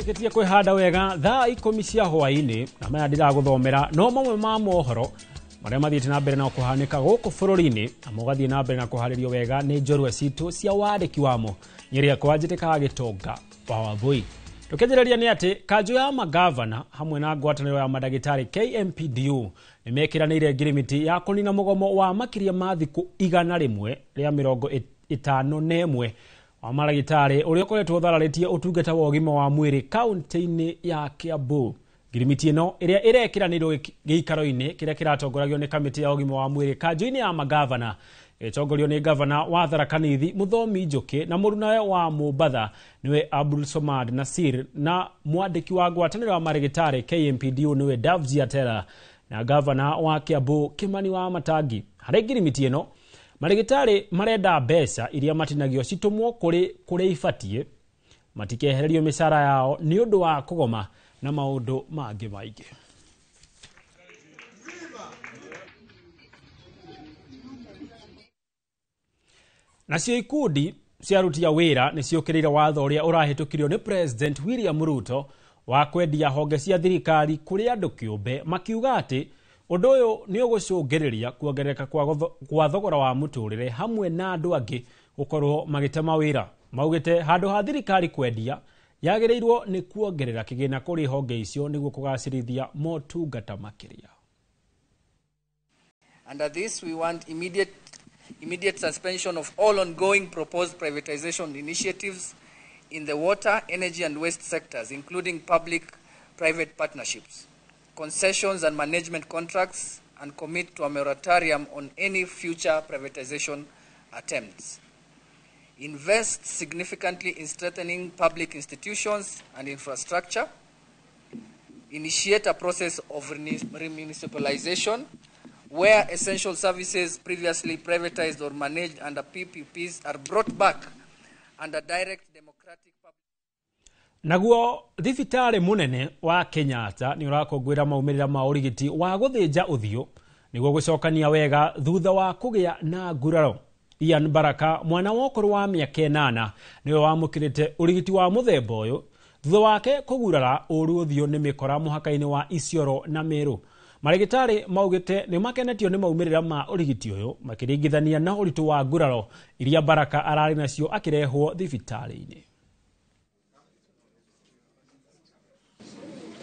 Tũrĩkĩtie kwĩhanda wega thaa 10 cia hwaĩ-inĩ na maya ndĩragũthomera no mamwe ma mohoro marĩa mathiĩte na mbere na kũhanĩka gũkũ bũrũri-inĩ na mũgathiĩ na mbere na kũharĩrio wega nĩ njorua citũ cia wandĩki wamo. Nyĩrĩ yakwa njĩtĩkaga Gĩtonga wa Wambui. Tũkĩanjĩrĩria nĩ atĩ kanjũ ya magavana hamwe na ngwatanĩro ya mandagĩtarĩ KMPDU nĩ mekĩranĩire ngirimiti ya kũnina mũgomo wa makĩria ma thikũ 151 wa maragĩtarĩ ũrĩa ũkoretwo ũthararĩtie ũtungata wa ũgima wa mwĩrĩ kaunti-inĩ ya Kiambu. Ngirimiti ĩno ĩrĩa ĩrekĩranĩirwo gĩikaro-inĩ kĩrĩa kĩratongoragio nĩ kamĩtĩ ya ũgima wa mwĩrĩ kanjũ-inĩ ya magavana ĩtongorio nĩ gavana wa Tharaka Nithi Mũthomi Njũkĩ na mũrunawe wa Mombatha nĩwe Abdul Somad Nasir na mwandĩki wa ngwatanĩro ya marĩgĩtarĩ KMPDU nĩwe Davji Atera na gavana wa Kiambu Kimani wa Matangi. Harĩ ngirimiti ĩno marĩgĩtarĩ marenda mbeca iria matinagio citumwo kũrĩ kũrĩa ibatiĩ matikehererio mĩcara yao nĩ ũndũ wa kũgoma na maũndũ mangĩ maingĩ. Nacio ikundi cia aruti a wĩra nĩ ciũkĩrĩire watho ũrĩa ũrahĩtũkirio nĩ President William Ruto wa kwendia honge cia thirikari kũrĩ andũ kĩũmbe, makiuga atĩ ũndũ ũyũ nĩ ũgũcũngĩrĩria kuongerereka kwa thogora wa mũtũrĩre hamwe na andũ angĩ gũkorwo magĩtema wĩra. Maugĩte handũ ha thirikari kwendia yagĩrĩirwo nĩ kuongerera kĩgĩna kũrĩ honge icio nĩguo kũgacĩrithia motungata makĩria. Under this we want immediate suspension of all ongoing proposed privatization initiatives in the water, energy and waste sectors, including public-private partnerships, concessions and management contracts, and commit to a moratorium on any future privatization attempts. Invest significantly in strengthening public institutions and infrastructure. Initiate a process of remunicipalization where essential services previously privatized or managed under PPPs are brought back under direct democratic public. Naguo thibitarĩ mũnene wa Kenyatta nĩ ũrakũngũĩra maumĩrĩra ma ũrigiti wa gũthĩnja ũthiũ nĩguo gũcokania wega thutha wa kũgĩa na nguraro. Ian Baraka mwana wa ũkũrũ wa mĩaka 8 nĩwe wamũkĩrĩte ũrigiti wa mũthemba ũyũ thutha wake kũgurara ũru ũthiũ nĩ mĩkora mũhaka-inĩ wa Isiolo na Meru. Marĩgĩtarĩ maugĩte nĩ makenetio nĩ maumĩrĩra ma ũrigiti ũyũ makĩringithania na ũritũ wa nguraro iria Baraka ararĩ nacio akĩrehwo thibitarĩ-inĩ.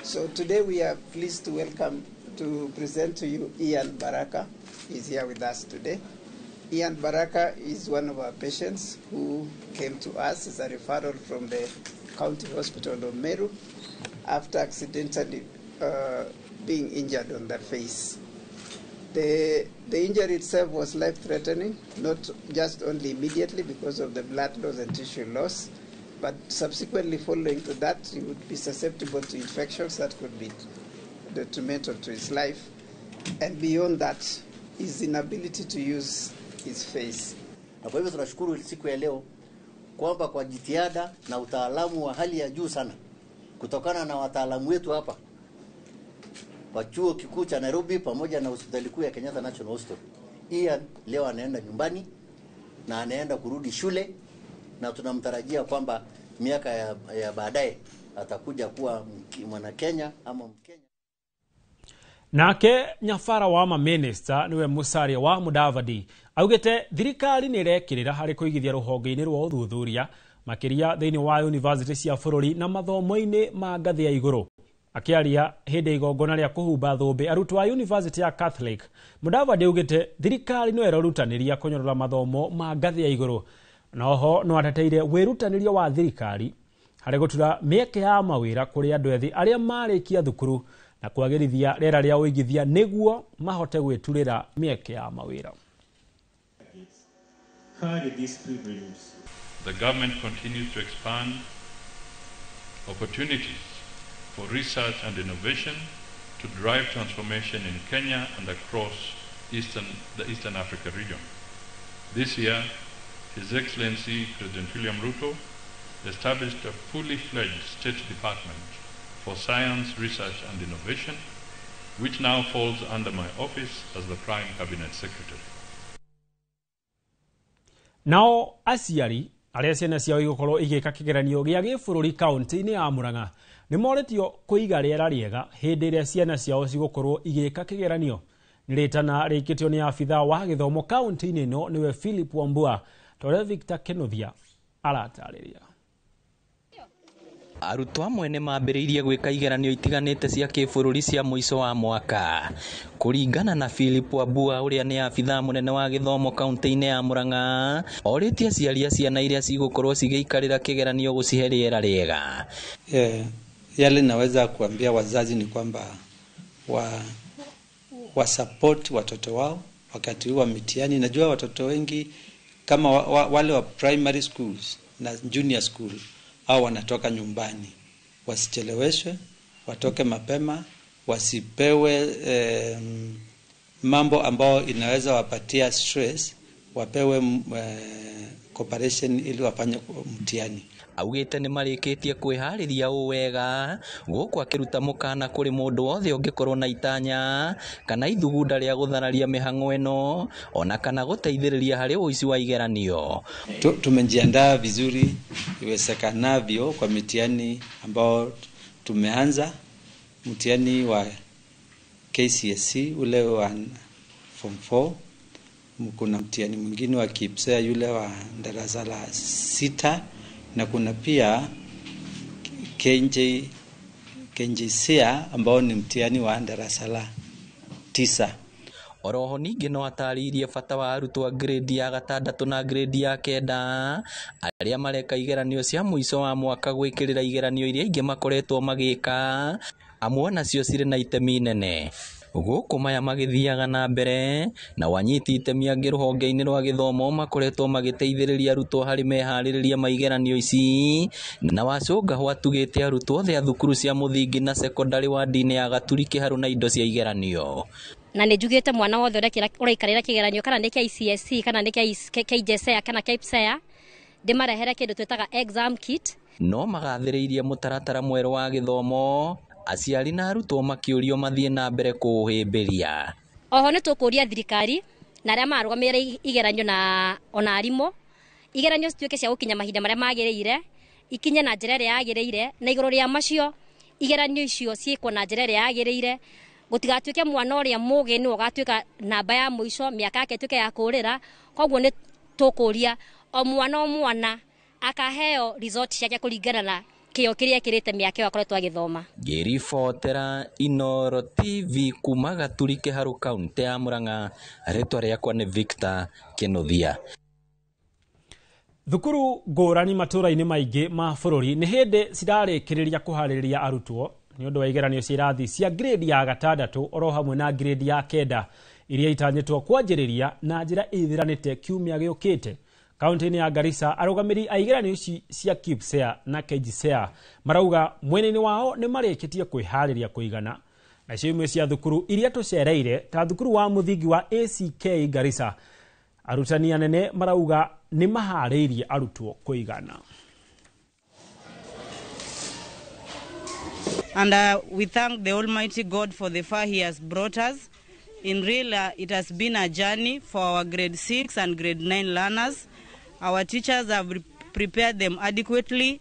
So today we are pleased to welcome, to present to you Ian Baraka. He's here with us today. Ian Baraka is one of our patients who came to us as a referral from the County Hospital of Meru after accidentally being injured on the face. The injury itself was life-threatening, not just only immediately because of the blood loss and tissue loss, but subsequently following to that, he would be susceptible to infections that could be detrimental to his life. And beyond that, his inability to use his face. Na kwa hivyo tunashukuru siku ya leo kwamba kwa jitihada na utaalamu wa hali ya juu sana kutokana na wataalamu wetu hapa wa chuo kikuu cha Nairobi pamoja na hospitali kuu ya Kenyatta National Hospital, Ian leo anaenda nyumbani na anaenda kurudi shule, na tunamtarajia kwamba miaka ya baadaye atakuja kuwa mwana Kenya ama Mkenya. Nake nyabara wa maminista niwe Musalia wa Mudavadi augite thirikari nĩ ĩrekĩrĩra harĩ kũigithia rũhonge-inĩ rwa ũthuthuria makĩria thĩinĩ wa university cia bũrũri na mathomo-inĩ ma ngathĩ ya igũrũ. Akĩaria hĩndĩ ya igongona rĩa kũhumba thũmbĩ arutwo a University ya Catholic, Mudavadi augite thirikari no ĩrerutanĩria kũnyorora mathomo ma ngathĩ ya igũrũ, na oho no ateteire wĩrutanĩria wa thirikari harĩ gũtura mĩeke ya mawĩra kũrĩ andũ ethĩ arĩa marĩkia thukuru na kwagĩrithia rĩera rĩa ũigithia nĩguo mahote gwĩturĩra mĩeke ya mawĩra. The government continues to expand opportunities for research and innovation to drive transformation in Kenya and across the Eastern Africa region. This year, His Excellency President William Ruto established a fully fledged State Department for Science, Research and Innovation, which now falls under my office as the Prime Cabinet Secretary. Nao aciari arĩa ciana ciao igũkorwo igĩka kĩgeranio gĩa gĩbũrũri kaunti-inĩ ya Murang'a Nĩ morĩtio kũiga rĩera rĩega hĩndĩ ĩrĩa ciana ciao cigũkorwo igĩka kĩgeranio. Nĩ rĩtana rĩikĩtio nĩ abithaa wa gĩthomo kaunti-inĩ ĩno nĩwe Philip Wambua, ta ũrĩa Victor Kinuthia aratarĩria. Arutwo amwe nĩ mambĩrĩirie gwĩka igeranio itiganĩte cia kĩbũrũri cia mũico wa mwaka. Kũringana na Philip Wambua ũrĩa nĩ abithaa mũnene wa gĩthomo kaunti-inĩ ya Murang'a, orĩtie aciari a ciana iria cigũkorwo cigĩikarĩra kĩgeranio gũcihe rĩera rĩega. Yale naweza kuambia wazazi ni kwamba wa support watoto wao wakati huu wa mitihani. Najua watoto wengi kama wale wa primary schools na junior school au wanatoka nyumbani, wasicheleweshwe, watoke mapema, wasipewe mambo ambao inaweza wapatia stress, wapewe cooperation ili wafanye mtihani. Augĩte nĩ marĩkĩtie kwĩharĩria ũũ wega gũkũ akĩruta mũkana kũrĩ mũndũ wothe ũngĩkorwo na itanya kana ithugunda rĩa gũthararia mĩhang'o ĩno ona kana gũteithĩrĩria harĩ ũici wa igeranio. Tumejiandaa vizuri iwezekanavyo kwa mitihani ambao tumeanza, mtihani wa KCSE ule wa form 4, kuna mtihani mwingine wa KIPSEA yule wa darasa la 6, na kuna pia KJSEA ambao ni mtihani wa darasa la 9. Oroho ningĩ no atarĩirie bata wa arutwo a grade ya 6 na grade ya 9 arĩa mareka igeranio cia mũico wa mwaka gwĩkĩrĩra igeranio iria ingĩ makoretwo magĩka, amwe nacio cirĩ na itemi nene. Gũkũ maya magĩthiaga na mbere na wanyiti itemi angĩ rũhonge-inĩ rwa gĩthomo makoretwo magĩteithĩrĩria arutwo harĩ meharĩrĩria ma igeranio ici, na Wacũnga gwatugĩte arutwo othe a thukuru cia mũthingi na sekondari wandi-inĩ ya Gaturi Kĩharũ na indo cia igeranio. Na nĩ njugĩte mwana wothe ũraikarĩra kĩgeranio kana nĩ KCSE kana nĩ KJSEA kana KPSEA ndĩmarehere kĩndũ twĩtaga exam kit. No magathĩrĩirie mũtaratara mwerũ wa gĩthomo, aciari na arutwo makĩũrio mathiĩ na mbere kũũhĩmbĩria. Oho nĩ tũkũria thirikari na arĩa marũgamĩrĩire igeranio na ona arimũ, igeranio cituĩke cia gũkinya mahinda marĩa magĩrĩire, ikinye na njĩra ĩrĩa yagĩrĩire, na igũrũ rĩa macio igeranio icio ciĩkwo na njĩra ĩrĩa yagĩrĩire, gũtigatuĩke mwana ũrĩa mũgĩ nĩwe ũgatuĩka namba ya mũico, mĩaka yake ĩtuĩke ya kũrĩra. Koguo nĩ tũkũria o mwana akaheo result ciake kũringana na kĩo kĩrĩa ekĩrĩte mĩaka ĩyo akoretwo agĩthoma. Ngĩribotera Inooro TV kuma Gaturi Kĩharũ kaunti ya Murang'a, rĩtwa rĩakwa nĩ Victor Kinuthia. Thukuru ngũrani matũũra-inĩ maingĩ ma bũrũri nĩ hĩndĩ cirarĩkĩrĩria kũharĩrĩria arutwo nĩ ũndũ wa igeranio cia irathi cia grade ya 6 oro hamwe na grade ya 9 iria itanyĩtwo kwanjĩrĩria na njĩra ĩthiranĩte kiumia gĩũkĩte. Kaunti-inĩ ya Garissa arũgamĩrĩri a igeranio ici cia KIPSEA na KJSEA marauga mwena-inĩ wao nĩ marĩkĩtie kwĩharĩria kũigana. Nacio imwe cia thukuru iria tũcereire ta thukuru wa mũthingi wa ACK Garissa, arutani anene marauga nĩ maharĩirie arutwo kũigana. And we thank the Almighty God for the far he has brought us. In real, it has been a journey for our grade 6 and grade 9 learners. Our teachers have prepared them adequately.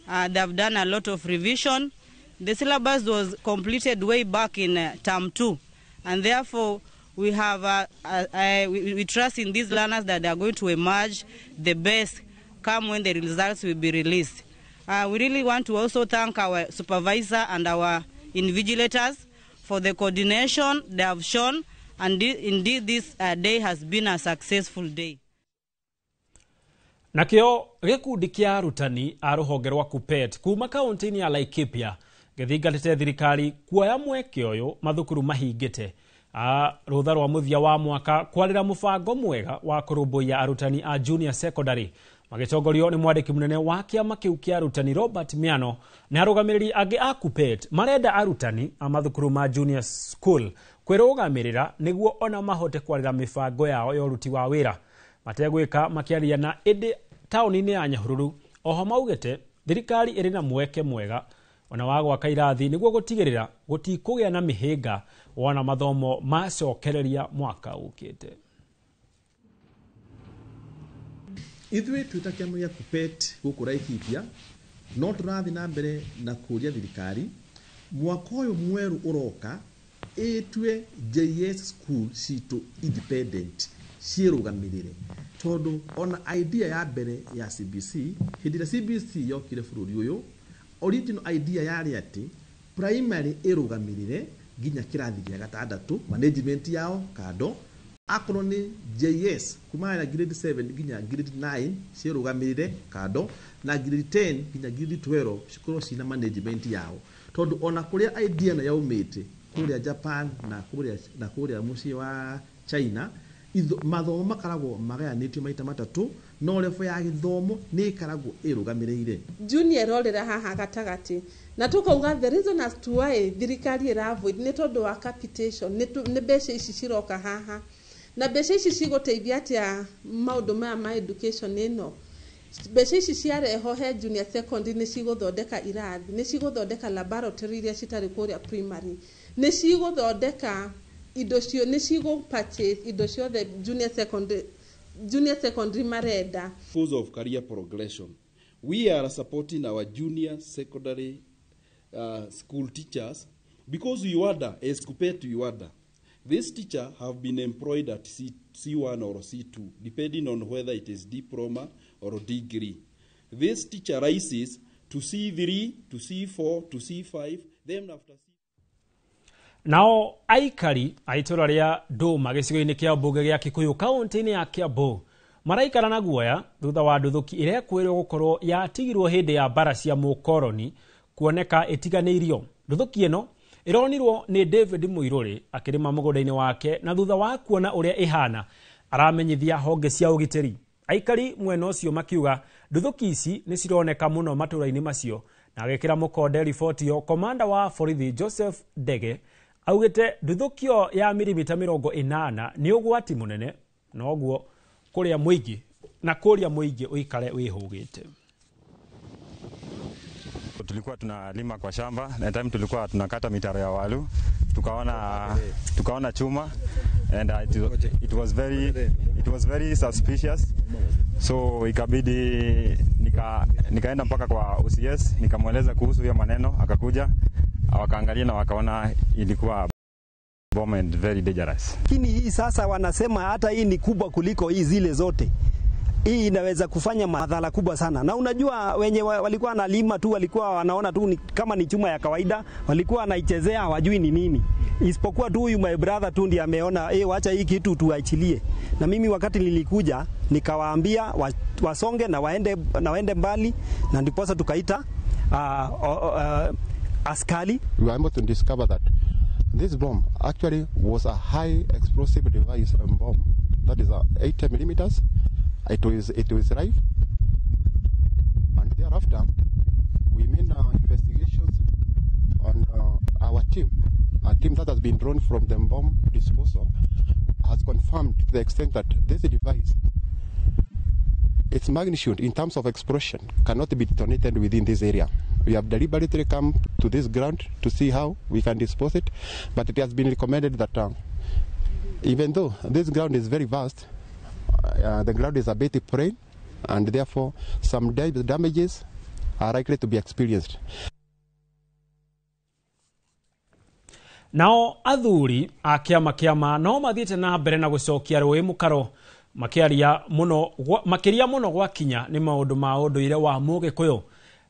They have done a lot of revision. The syllabus was completed way back in term 2. And therefore, we have we trust in these learners that they are going to emerge the best come when the results will be released. We really want to also thank our supervisor and our invigilators for the coordination they have shown, and indeed this day has been a successful day. Nakĩo gĩkundi kĩa arutani a rũhonge rwa KUPPET kuma kaunti-inĩ ya Laikipia gĩthingatĩte thirikari kuoya mweke ũyũ mathukuru mahingĩte rũtha rwa mũthia wa mwaka kwarĩra mũbango mwega wa kũrũmbũiya arutani a junior secondary magĩtongorio nĩ mwandĩki mũnene wa kĩama kĩu kĩa arutani Robert Miano na arũgamĩrĩri angĩ a KUPPET marenda arutani a mathukuru ma junior school kwĩrũgamĩrĩra nĩguo ona mahote kwarĩra mĩbango yao ya ũruti wa wĩra mategwĩka makĩaria na ĩndĩ taũni-inĩ ya Nyahururu. Oho maugĩte thirikari ĩrĩ na mweke mwega ona wa gwaka irathi nĩguo gũtigĩrĩra gũtikũgĩa na mĩhĩnga wona mathomo macokereria mwaka ũkĩte. Ithuĩ twĩ ta kĩama gĩa KUPPET gũkũ Laikipia No tũrathiĩ na mbere na kũria thirikari mwaka ũyũ mwerũ ũroka ĩtue JS school citũ independent ciĩrũgamĩrĩre, tondũ ona idea ya mbere ya CBC, hĩndĩ ĩrĩa CBC yokire bũrũri ũyũ, original idea yarĩ atĩ primary ĩrũgamĩrĩre nginya kĩrathi gĩa gatandatũ, management yao kando. Akorwo nĩ JS kuma na grade 7 nginya grade 9 ciĩrũgamĩrĩre kando, na grade 10 nginya grade 12 cikorwo cina management yao, tondũ ona kũrĩa idea ĩno yaumĩte kũrĩa Japan na kũrĩa mũciĩ wa China, mathomo makaragwo magayanĩtio maita matatũ, no level ya gĩthomo nĩ ĩkaragwo ĩrũgamĩrĩire. Junior ĩrorĩra haha gatagatĩ, na tũkauga the reason as to why thirikari ĩra avoid nĩ tondũ wa capitation, nĩ mbeca ici ciroka haha, na mbeca ici cigũteithia atĩa maũndũ maya ma education ĩno. Mbeca ici ciarehwo he junior secondary nĩ cigũthondeka irathi, nĩ cigũthondeka laboratory iria citarĩ kũrĩa primary, nĩ cigũthondeka indo cio, nĩ cigũ purchase indo ciothe junior secondary marenda. Because of career progression, we are supporting our junior secondary school teachers because UADA, as compared to UADA, this teacher have been employed at C1 or C2, depending on whether it is diploma or degree. This teacher rises to C3, to C4, to C5, then after C. Nao aikari a itũra rĩa Ndũma gĩcigo-inĩ kĩa mbunge gĩa Kikuyu kaunti-inĩ ya Kiambu maraikara na guoya thutha wa nduthũki ĩrekwĩrwo gũkorwo yatigirwo hĩndĩ ya mbara cia mũkoroni kuoneka ĩtiganĩirio. Nduthũki ĩno ĩronirwo nĩ David Muiruri akĩrĩma mũgũnda-inĩ wake, na thutha wa kuona ũrĩa ĩhana aramenyithia honge cia ũgitĩri. Aikari mwena ũcio makiuga nduthũki ici nĩ cironeka mũno matũra-inĩ macio, na agĩkĩra mũkonde riboti ĩyo komanda wa borithi Joseph Ndege augĩte nduthũki ĩyo ya mirimita 80 nĩ ũgwati mũnene, noguo kũrĩa mũingĩ na kũrĩa mũingĩ ũikare wĩhũgĩte. Tulikuwa tunalima kwa shamba na time tulikuwa tunakata mitaro ya walu, tukaona chuma and it was very suspicious, so ikabidi nikaenda mpaka kwa OCS nikamweleza kuhusu hiyo maneno, akakuja wakaangalia na wakaona ilikuwa bomb and very dangerous. Lakini hii sasa wanasema hata hii ni kubwa kuliko hii zile zote. Hii inaweza kufanya madhara kubwa sana. Na unajua wenye walikuwa wanalima tu walikuwa wanaona tu kama ni chuma ya kawaida, walikuwa wanaichezea hawajui ni nini. Isipokuwa tu huyu my brother tu ndiye ameona, wacha hii kitu tuachilie. Na mimi wakati nilikuja nikawaambia wasonge na waende mbali, na ndiposa tukaita askari. We were able to discover that this bomb actually was a high explosive device bomb, that is 80 millimeters. It was live, and thereafter we made our investigations on our team. A team that has been drawn from the bomb disposal has confirmed to the extent that this device, its magnitude in terms of explosion, cannot be detonated within this area. We have deliberately come to this ground to see how we can dispose it, but it has been recommended that even though this ground is very vast, the ground is a bit plain, and therefore some damages are likely to be experienced. Nao athuri a kĩama kĩama no mathiĩte na mbere na gũcokia rũĩ mũkaro makĩaria mũno makĩria mũno gwakinya nĩ maũndũ ma ũndũire wa Mũgĩkũyũ.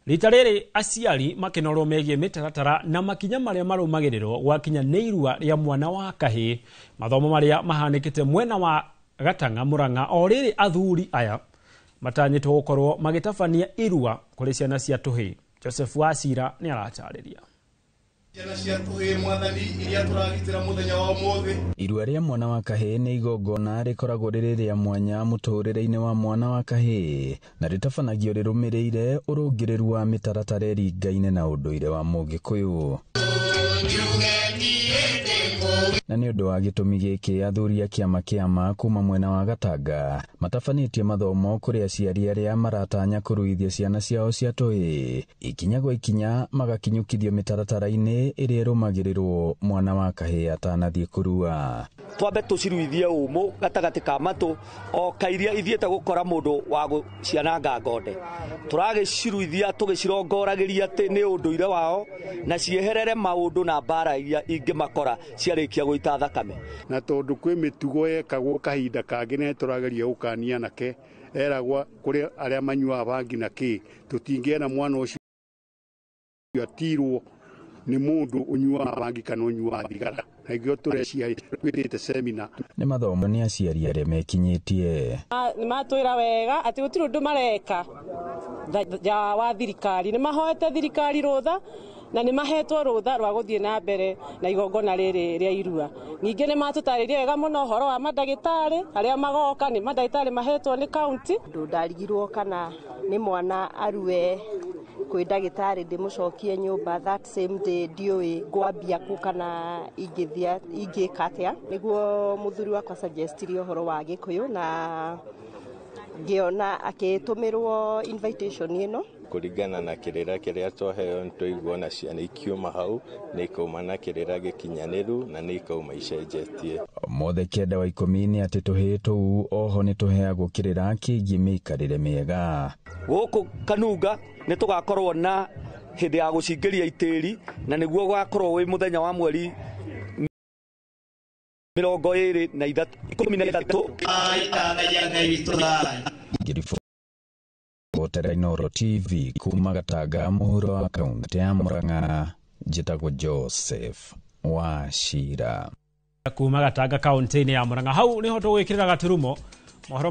Rita rĩrĩ aciari makĩnorwo megiĩ mĩtaratara na makinya marĩa marũmagĩrĩrwo gwakinya nĩ irua rĩa mwana wa kahĩĩ, mathomo marĩa mahanĩkĩte mwena wa Gatang'a Murang'a. O rĩrĩ athuri aya matanyĩtwo gũkorwo magĩtabania irua kũrĩ ciana cia tũhĩĩ. Joseph Wacira nĩ aratarĩria. Irua rĩa mwana wa kahĩĩ nĩ igongona rĩkoragwo rĩrĩ rĩa mwanya mũtũrĩre-inĩ wa mwana wa kahĩĩ, na rĩtabanagio rĩrũmĩrĩire ũrũngĩrĩru wa mĩtaratara ĩringaine na ũndũire wa Mũgĩkũyũ. Na nĩ ũndũ wa gĩtũmi gĩkĩ athuri a kĩama kĩama kuma mwena wa Gatanga matabanĩtie mathomo kũrĩ aciari arĩa maratanya kũruithia ciana ciao cia tũhĩĩ ikinya gwa ikinya magakinyũkithio mĩtaratara-inĩ ĩrĩa ĩrũmagĩrĩrwo mwana wa kahĩĩ atanathiĩ kũrua. Twambe tũciruithie ũmũ gatagatĩ ka matũ o kairia ithiĩte gũkora mũndũ wa gũciananga ngonde. Tũragĩciruithia tũgĩcirongoragĩria atĩ nĩ ũndũire wao na cieherere maũndũ na mbara iria ingĩmakora ciarĩkia gũita thakame. Na tondũ kwĩ mĩtugo yekagwo kahinda kangĩ na tũrageria gũkania nake eragwa kũrĩ arĩa manyuaga bangi na kĩ tũtingĩenda mwana ũcio atirwo nĩ mũndũ ũnyuaga bangi kana ũnyuaga thigara na ikĩo tũrecia twĩtĩte semina. Nĩ mathomo nĩ aciari arĩa mekinyĩtie. Nĩ matwĩra wega atĩ gũtirĩ ũndũ mareka ja wa thirikari, nĩ mahoete thirikari rũtha na nĩ mahetwo rũtha rwa gũthiĩ na mbere na igongona rĩrĩ rĩa irua. Ningĩ nĩ matũtarĩria wega mũno ũhoro wa mandagĩtarĩ arĩa magoka, nĩ mandagĩtarĩ mahetwo nĩ kaunti. Ũndũ ndarigirwo kana nĩ mwana arue kwĩ ndagĩtarĩ ndĩmũcokie nyũmba that same day, ndiũĩ ngwambia kũ kana ingĩka atĩa. Nĩguo mũthuri wakwa suggestirie ũhoro wa Gĩkũyũ na ngĩona akĩtũmĩrwo invitation ĩno. Kũringana na kĩrĩra kĩrĩa twaheo nĩtwaigua ona ciana ikiuma hau nĩ ikauma na kĩrĩra gĩkinyanĩru na nĩ ikauma icenjetie. Mothe 9 wa 10 nĩ atĩ tũhĩĩ tũu oho nĩ tũheagwo kĩrĩra kĩgiĩ mĩikarĩre mĩega. Gũkũ Kanunga nĩ tũgakorwo na hĩndĩ ya gũcingĩria itĩri na nĩguo gũgakorwo wĩ mũthenya wa mweri 23 13. Ngĩribotera Inooro TV kuma Gatanga mũhuro wa kaunti ya Murang'a, njĩtagwo Joseph Wachira. Kuma Gatanga kaunti-inĩ ya Murang'a, hau niho tũgwĩkĩrĩra gaturumo mohoro.